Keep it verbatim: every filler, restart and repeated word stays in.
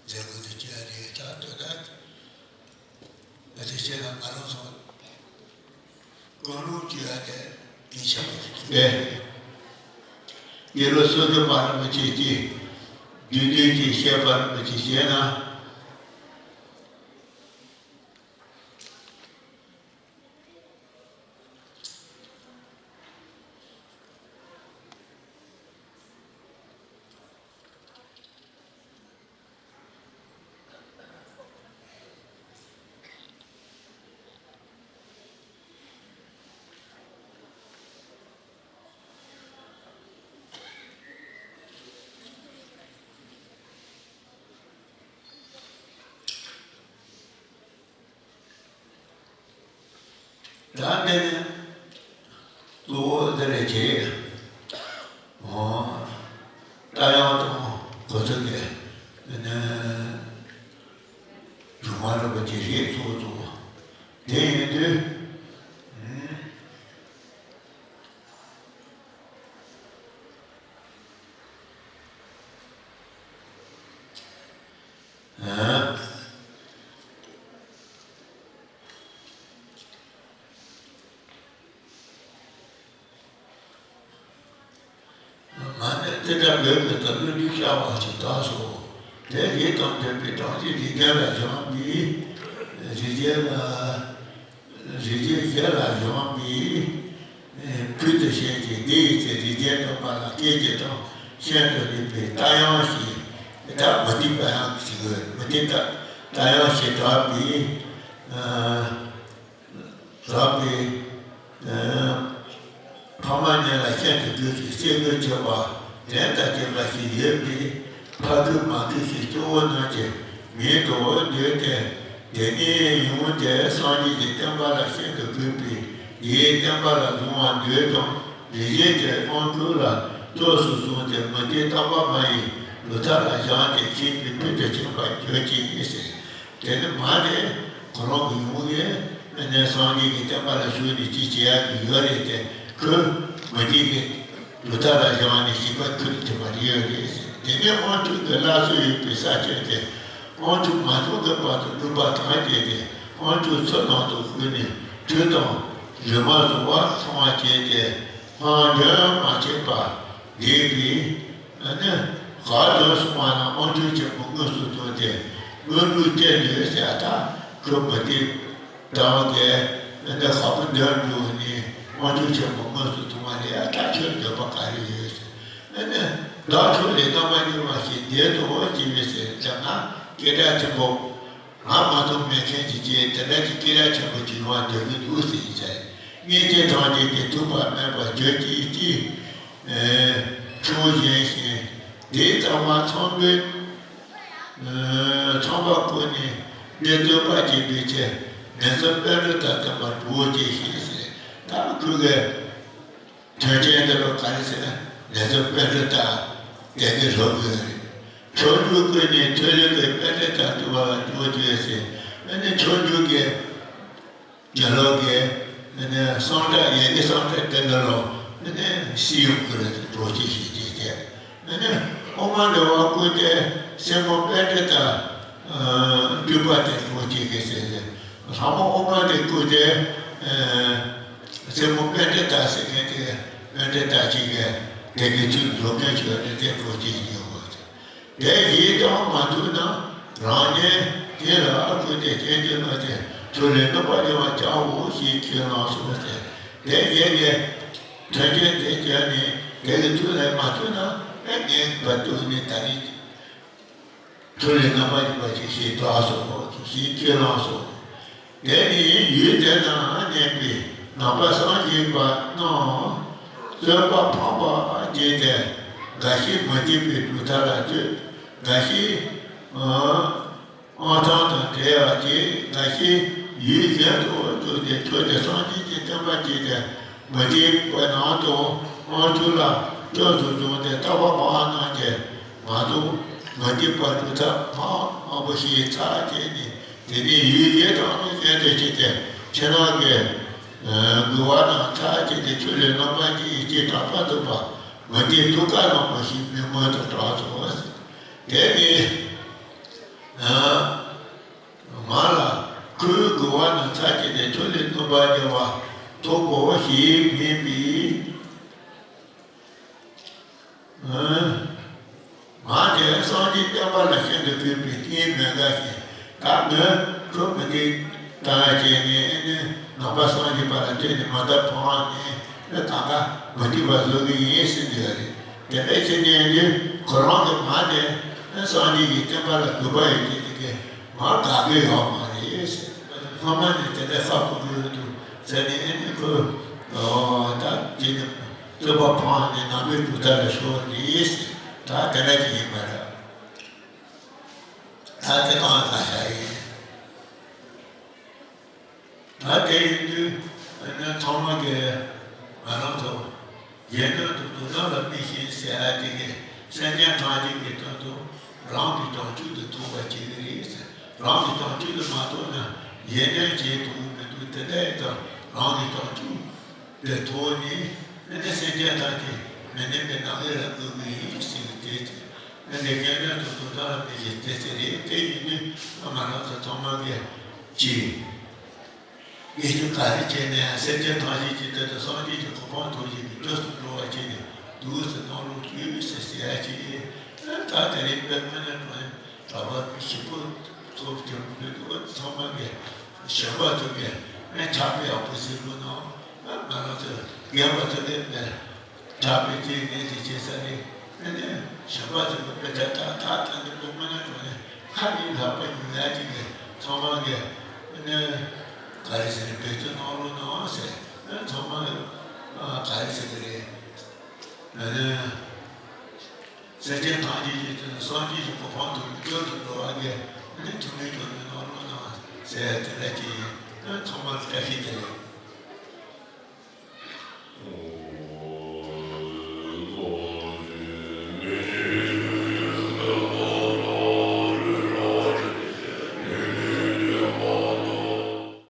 མཛད་སྒོ་དེ་བཅར་རེད་ད་ལྟོས་ད། ད་དེ་བྱས་ན་ང་རང་ཚོ་ཀུན་སློང་བཅོས་ཡ་དེ་གལ་ཆེན་པོ་རེད། དགེ་སློང་བསོད་སྒྲོན་པ་རིན་པོ་ཆེ་གིས་བསྡུས་བསྡུས་ཀྱིས་བཤད་པ་རིན་པོ་ཆེ་བཤད་ན། ད་འདི་ནི་གཙོ་བོ་འདི་རེད་ཅེས། ཨོ། རྟ་དབྱངས་དང་གོ་ཚུལ་དེ་ནི་སྒྲོལ་མ་རིན་པོ་ཆེ་རེད་གཙོ་བོ་གཙོ་བོ། དེ་ཡིན་དུས། ཨ། ང་ནི་དེ་ལྟར་མོས་པའི་ད་ལུས་འདི་ཤར་བ་ཞིག་དག་སོ། དེ་ཡིད་དང་ལྡན་པའི་གྲངས་ཀྱིས་རིགས་བརྒྱ་ལ་སྦྱངས་པས། རིགས་བརྒྱ་ལ། རིགས་བརྒྱ་བརྒྱ་ལ་སྦྱངས་པས། ཕུལ་དུ་བྱིན་ཅིང་འདི་ཡི་ཚེ་རིགས་བརྒྱ་བསྟན་པ་ལ་སྐད་ཅིག་ཀྱང་ཤིན་ཏུ་རིག་པའི་རྟ་དབྱངས་ཤིག་ད་མུ་སྟེགས་པ་ཡང་ཞིག་མུ་སྟེགས་རྟ་དབྱངས་ཤིག་གྲགས་པས། གྲགས་པས། ཕ་མ་གཉིས་ལ་ཤིན་ཏུ་དགོས་ཀྱི་སྐྱེ་དགུའི་མཆོད་པ་དེ་ལྟར་བྱེད་པ་ཞིག་ཡོད་པས། ཕ་དགོས་མ་དགོས་ཞེས་སྐྱེ་བོ་རྣམས་ཀྱི་མིང་དུ་འདོད་དེ། དེ་ནས་ཡུམ་དེ་སངས་རྒྱས་ཀྱི་བསྟན་པ་ལ་ཤིན་ཏུ་དགོས་པས། དེའི་བསྟན་པ་ལ་ལོང་བར་འདོད་དང་རིགས་བརྒྱའི་དབང་དྲུག་ལ་གཙོ་སུ་བཟུང་སྟེ་མུ་སྟེགས་རྟ་པ་མ་ཡི་ལུགས་ལྟར་ལ་སྦྱངས་ཏེ་མཁས་པའི་ཕུལ་དུ་ཕྱིན་པར་གྱུར་ཅིག་ཟེར། དེ་ནི་མ་ནི་ཁོ་རང་གི་ཡུམ་གྱིས་ནི་སངས་རྒྱས་ཀྱི་བསྟན་པ་ལ་ཞུགས་ནས་ཅི་བྱེད་ཡག་གི་ཡོད་རེད་དེ། ཁོས་མུ་སྟེགས་ཀྱི་ གྲུབ་མཐའ་ལ་བཞག་ནས་ཞིག་པ་ཁུར་ཐུབ་པ་རེད་ཡོད་རེད། དེ་ནས་དབང་ཕྱུག་གི་བླ་སྲོག་ཡོད་པའི་ས་ཆ་དེ་དབང་ཕྱུག་མ་ཐོབ་ཀྱི་བར་དུ་སྒྲུབ་པ་དང་བཅས་ཏེ་དབང་ཕྱུག་ཚུལ་ནང་དུ་བཀུར་ནས་ཁྲུས་དང་རོལ་མོ་བཟོ་བར་སོང་བ་བྱས་ཏེ་སྔར་འདྲ་མ་བྱས་པར་བསྡད་པས། ཨ་ནི་གར་དུ་སོང་བ་ན་དབང་ཕྱུག་ཆེན་པོ་དངོས་སུ་ཐོན་ཏེ་དངོས་གྲུབ་སྟེར་དུས་ཟེར་ད་ཁོ་མི་བདེ། དང་གི་ཨ་ནི་ཧ་པུ་འདོན་འགྲོ་ནས་དབང་ཕྱུག་ཆེན་པོ་དངོས་སུ་ཐོན་པ་ལས་ཨ་ད་ཁྱོད་འདོད་པ་ག་རེ་ཡོད་ཟེར། ཨ་ནི་བདག་ཕྱོགས་ལས་རྣམ་པར་རྒྱལ་བ་ཞིག་བདེ་དོ་ཅི་མི་ཟེར་ཙམ་ན་སྐད་གྲགས་ཆེན་པོ་ང་མ་གཏོགས་མེད་མཁན་གྱི་ཅིག་དེ་འདྲ་གྱི་སྐད་གྲགས་ཆེན་པོ་ཅིག་ཡོང་བ་འདོད་ཀྱི་འདུག་ཟེར་ཡིན་ཟེར། སྔོན་ཆད་ཐམས་ཅད་ཀྱིས་ཐུབ་པ་མེད་པར་བརྗོད་ཀྱིས་ཀྱིས་ཁྱོད་བཞེངས་ཤིང་དེའི་རྩ་བ་ཚོམ་བུའི། ཚངས་པ་བཀོད་ནས་འདི་རྩོད་པ་བྱེད་པའི་ཕྱིར་ནེ་ཙོ་པཎྜི་ཏ་བསྟེན་པར་འགྲོ་ཅེས་བཞིན་ཟེར། ད་ཁོ་གི་དོན་ཆེན་འདི་ལ་ག་རེ་ཟེར་ན་ནེ་ཙོ་པཎྜི་ཏ་དེ་གི་སློབ་དཔོན་རེད། ཕྱོགས་བཅུ་ཀུན་ནས་མཐོ་རིས་ཀྱི་པཎྜི་ཏ་བསྟེན་པར་འགྲོ་ཅེས་ཟེར། ཨ་ནི་ཕྱོགས་བཅུ་གི་རྒྱ་ལོག་གི་ཨ་ནི་གསང་གྲགས་ཡི་གེ་གསང་གྲགས་དེ་འདྲ་ལོ་ཨ་ནི་སི་ཡོང་གི་རེད་འགྲོ་ཅེས་བྱེད་ཅེས་བྱས། ཨ་ནི་དབུ་མ་འདྲ་བ་བཀོད་དེ་སེན་མོ་པཎྜི་ཏ་སྤྲུལ་པ་དེ་འགྲོ་ཅེས་གི་ཟེར་ཟེར། ལྷ་མོ་དབུ་མ་དེ་བཀོད་དེ་སེན་མོ་པཎྜི་ཏ་ཟེར་མཁན་དེ་པཎྜི་ཏ་ཅིག་གི་དེ་གི་ཚུལ་འགྲོ་མཁན་ཞིག་ཡོད་དེ་དེ་འགྲོ་ཅེས་ཡོད་པ། དེ་ཡིས་ཀྱང་མ་ཐུབ་ན་རང་ཉིད་དེ་ལ་ཨ་ཁུ་དེ་སྐྱེ་རྒྱུ་ན་དེ་ཐུགས་ལས་རྣམ་པར་རྒྱལ་བར་བྱའོ་ཞེས་ཁས་བླངས་སོ་ཟེར། དེ་ཡིས་ནི་དོན་ཆེན་དེ་བྱས་ནས་དེ་ལས་ཐུགས་ལས་མ་ཐུབ་ན་ཨེ་ངེས་པར་དུ་ནི་ད་རེས་ཐུགས་ལས་རྣམ་པར་རྒྱལ་བ་ཞིག་ཞེས་གྲགས་སོ་ཞེས་ཁས་བླངས་སོ། དེ་ནི་ཡུལ་དེ་ན་གནས་པའི་ནང་པ་སངས་རྒྱས་པ་རྣམས་བཙུན་པ་ཕངས་པ་བགྱིས་ཏེ་འགའ་ཞིག་མུ་སྟེགས་པའི་གྲུབ་མཐའ་ལ་ལྟོས། འགའ་ཞིག་ཨང་ཐང་དང་བྲལ་བ་བགྱིས། འགའ་ཞིག་ཡུལ་གཞན་དུ་བཅུག་སྟེ་ཐུགས་ཏེ་སངས་རྒྱས་ཀྱི་བསྟན་པ་བགྱིས་ཏེ་མུ་སྟེགས་པའི་ནང་དུ་དབང་ཕྱུག་ལ་སྐྱབས་སུ་བྱུང་སྟེ་བརྟག་པ་མང་རྣམས་ཀྱིས་མ་གཏོགས་མུ་སྟེགས་པ་གྲུབ་མཐའ་མང་མང་པོ་ཞིག་ཚར་བཅད་ནས། དེ་ནས་ཡུལ་གཞན་དང་གཞན་དུ་སྐྱེས་ཏེ་ཕྱི་ནང་གི་དགེ་བ་རྣམས་ཚར་བཅད་དེ་ཆོས་ལས་རྣམ་པར་རྒྱལ་བའི་སྐྱེས་དྲག་པ་ཐོབ་པ་མུ་སྟེགས་ཐུབ་དཀའ་རྣམ་པ་ཞིག་མི་མངོན་དུ་གྲགས་སོ། དེ་ནས་ང་ལ་ཁོའི་དགེ་བ་རྣམས་ཚར་བཅད་དེ་ཆོས་ལས་རྣམ་པར་རྒྱལ་བ་ཐོབ་བོ་ཞེས་སྨྲས་པས། ང་དེ་སངས་རྒྱས་བསྟན་པ་ལ་ཤིན་ཏུ་གུས་པའི་རྐྱེན་མེད་དགའ་ཞིང་། ད་ངས་ཁོ་མུ་སྟེགས་དང་བཅས་ནས་ཨེ་ནས་ནང་པ་སངས་རྒྱས་པ་ལ་ལྟོས་ནས་མ་དག་ཕངས་ནས་ཨེ་ད་ག་མུ་སྟེགས་པ་བཟོ་གི་ཡིན་ཟེར་གྱི་ཡོད་རེད། དེ་འདྲ་བྱས་ནས་ནི་ཁོ་རང་གི་མ་དེ་ཨེ་སངས་རྒྱས་ཀྱི་བསྟན་པ་ལ་གུས་པ་ཡོད་ཀྱི་དེ་གས་མ་དགའ་གི་ཡོད་མ་རེད་ཟེར། སྔོན་མ་ནས་དེ་འདྲ་ཧ་གོ་གི་ཡོད་འདུག་ཟེར་ནས་ཨེ་ནས་ཁོ་ད་དེ་ནི། རྩོད་པ་ཕངས་ནས་ནང་པའི་གྲུབ་མཐའ་ལ་ཤོར་ནས་ད་དེ་འདྲ་ཅིག་ཡིན་པ་རེད། ད་དེ་གང་ལ་བཞག་ཡིན། ད་དེ་ཡིན་དུས་ཨ་ནི་ཚང་མ་གིས་ང་རང་ཚོ་གཞན་དོན་དུ་དོན་དམ་ལ་དམིགས་ཤིང་ཟེར་ཡ་དེ་གས་སེམས་ཅན་ཐམས་ཅད་ཀྱི་དོན་དུ་རང་གི་བྱང་ཆུབ་དེ་ཐོབ་པར་བྱེད་ཀྱི་རེད་ཟེར། རང་གི་བྱང་ཆུབ་དེ་མ་ཐོབ་ན་གཞན་དོན་བྱེད་ཐུབ་ཀྱི་མི་འདུག་དེ་འདྲ་ཡིན་ཙང་རང་གི་བྱང་ཆུབ། པའི་ཐོག་ནས་ཨ་ནི་སེམས་ཅན་ཐམས་ཅད་མི་མནན་པའི་ནང་ལས་ལ་བཀོད་ཀྱི་ཡིན་ཟེར་གྱི་དེ་ཨ་ནི་གཞན་དོན་དུ་དོན་དམ་ལ་དམིགས་ཀྱི་དེ་ཚེ་རེད། དེ་ཡིན་དུས་ང་རང་ཚོ་ཚང་མ་གིས་ཀྱིས་དགེ་སྦྱོར་ག་རེ་བྱས་ནས་སེམས་ཅན་ཐམས་ཅད་ཀྱི་དོན་དུ་སངས་རྒྱས་ཀྱི་གོ་འཕང་ཐོབ་བྱེད་ཀྱི་དུས་སུ་འགྲོ་བ་བྱས་ནས་འདུག་ཟེར་གནང་རོགས་བྱོས་ཟེར་ཟེར་ཡ་ཅིག་ད་དེ་རིང་དཔེ་མི་སྣ་གྲོང་གྲྭ་པ་ཞིག་པོ་ཚོ་དེ་མི་འདུག་ཚང་མ་གིས་གཞོན་པ་ཚོ་གིས་ཨེ་ཕྱག་དཔེ་ཡག་པོ་གཟིགས་རོགས་གནང་། ཨ་ང་རང་ཚོ་རྒན་པ་ཚོ་གིས་ཨེ་ཕྱག་དཔེ་དེ་ངས་དེ་བྱེད་ས་རེད། ཨེ་ནས་གཞོན་པ་ཚོ་གིས་དཔེ་ཆ་ཏག་ཏག་ཏག་ཏག་འདི་པོ་མ་ན་གྲོང་ནས་ཁ་ཡིན་ལག་པ་ཉུང་ཡ་ཅིག་གིས་ཚང་མ་གིས་ཨེ་ནས་ག་རེ་ཟེར་རེད། འབད་བརྩོན་གནང་རོགས་གནང་ཟེར། ཨེ་ཚང་མ་གིས་ཨ་ག་རེ་ཟེར་གི་རེད། ཨ་ནི། སེམས་ཅན་ཐམས་ཅད་ཀྱི་དོན་དུ་སངས་རྒྱས་ཀྱི་གོ་འཕང་ཐོབ་པའི་དོན་དུ་འགྲོ་བ་གིས་ནི་ཐུགས་སྨོན་ཀྱང་ནི་གནང་རོགས་གནང་ཟེར་དེ་འདྲ་ཅིག་ཡིན། ཚང་མར་བཀྲ་ཤིས་བདེ་ལེགས།